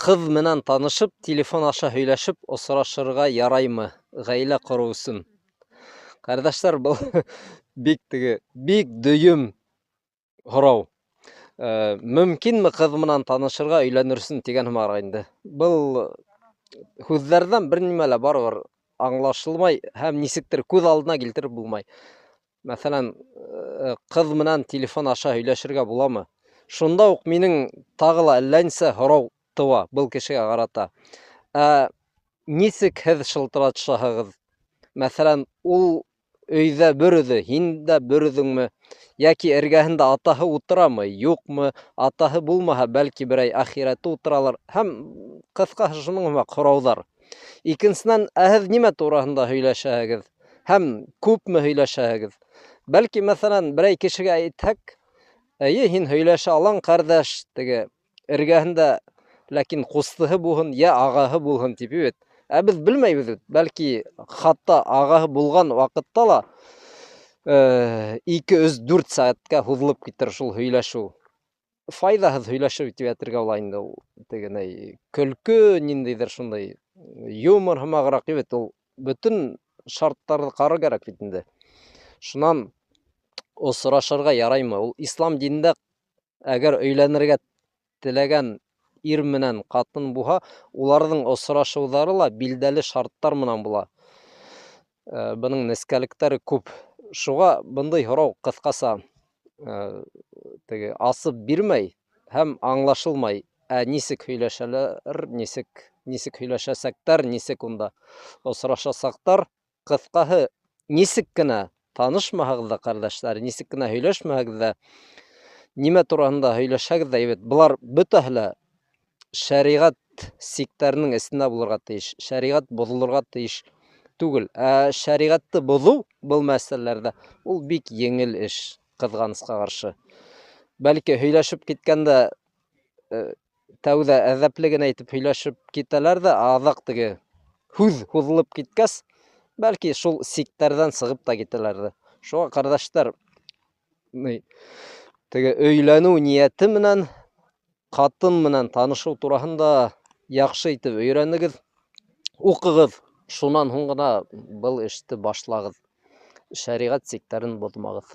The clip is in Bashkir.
Ҡыҙ менән танышып, телефон аша һөйләшеп осрашырға яраймы ғаилә ҡороу өсөн? Ҡәрҙәштәр, был бик теге, бик дөйөм һорау. Мөмкинме ҡыҙ менән танышырға өйләнер өсөн тигән һымағыраҡ инде. Был һүҙҙәрҙән бер нимә лә барыбер аңлашылмай һәм нисектер күҙ алдына килтереп булмай. Мәҫәлән, ҡыҙ менән телефон аша һөйләшергә буламы? Шунда уҡ минең тағы ла әллә нисә һорау тыуа был кешегә ҡарата. Ә нисек һеҙ шылтыратышаһығыҙ? Мәҫәлән, ул өйҙә бер үҙе, һин дә бер үҙеңме? Йәки эргәһендә атаһы ултырамы, юҡмы? Атаһы булмаһа, бәлки берәй әхирәте ултыралыр. Һәм ҡыҫҡаһы шуның һымаҡ һорауҙар. Икенсенән, ә һеҙ нимә тураһында һөйләшәһегеҙ? Һәм күпме һөйләшәһегеҙ? Бәлки, мәҫәлән, берәй кешегә әйтһәк, эйе, һин һөйләшә алаң, ҡәрҙәш, теге эргәһендә ләкин ҡустыһы булһын, йә ағаһы булһын тип бит. Ә беҙ белмәйбеҙ бит. Бәлки, хатта ағаһы булған ваҡытта ла 2, 3, 4 сәғәткә һуҙылып китер шул һөйләшеү. Файҙаһыҙ һөйләшеү тип әйтергә була инде ул. Теге ни, көлкө, ниндәйҙер шундай юмор һымағыраҡ бит ул. Бөтөн шарттарҙы ҡарар кәрәк бит инде. Шунан осрашырға яраймы? Ул ислам динендә әгәр өйләнергә теләгән ир менән ҡатын булһа, уларҙың осрашыуҙары ла билдәле шарттар менән була. Бының нескәлектәре күп. Шуға бындай һорау ҡыҫҡаса теге асып бирмәй һәм аңлашылмай. Ә нисек һөйләшәләр, нисек һөйләшәсәктәр, нисек унда осрашасаҡтар. Ҡыҫҡаһы, нисек кенә танышмаһағыҙ ҙа, ҡәрҙәштәр, нисек кенә һөйләшмәһәгеҙ ҙә, нимә тураһында һөйләшһәгеҙ ҙә, бит былар бөтәһе лә шәриғәт сиктәренең эсендә булырға тейеш. Шәриғәт боҙолорға тейеш түгел. Ә шәриғәтте боҙоу был мәсьәләләрҙә ул бик еңел эш, ҡыҙғанысҡа ҡаршы. Бәлки һөйләшеп киткәндә тәүҙә әҙәпле генә итеп һөйләшеп китәләр ҙә, аҙаҡ теге һүҙ һуҙылып киткәс, бәлки шул сиктәрҙән сығып та китәләр ҙә. Шуға, ҡәрҙәштәр, теге өйләнеү ниәте менән ҡатын менән танышыу тураһында яҡшы итеп өйрәнегеҙ, уҡығыҙ, шунан һуң ғына был эште башлағыҙ. Шәриғәт сиктәрен боҙмағыҙ.